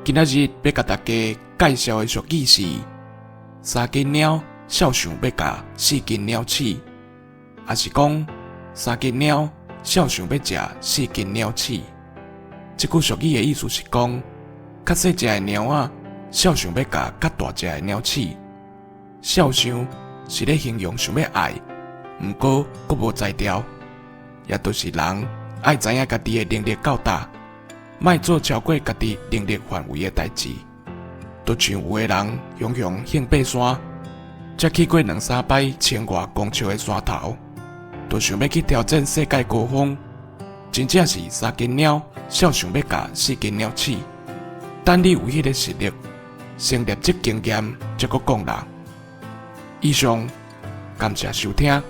今仔日欲共大家介紹的俗語是：三斤貓數想欲共四斤貓鼠，抑是講三斤貓數想欲食四斤貓鼠。這句俗語的意思是講，較細隻的貓仔數想欲共較大隻的貓鼠。數想是咧形容想欲愛，毋過閣無才調，也就是人愛知影家己的能力到佗，莫做超過家己能力範圍的代誌。就像有的人雄雄興爬山，才去過兩三擺千外公尺的山頭，就想欲去挑戰世界高峰，真正是三斤貓數想欲共四斤貓鼠。等你有彼个實力，先累積經驗，才閣講啦。以上，感謝收聽。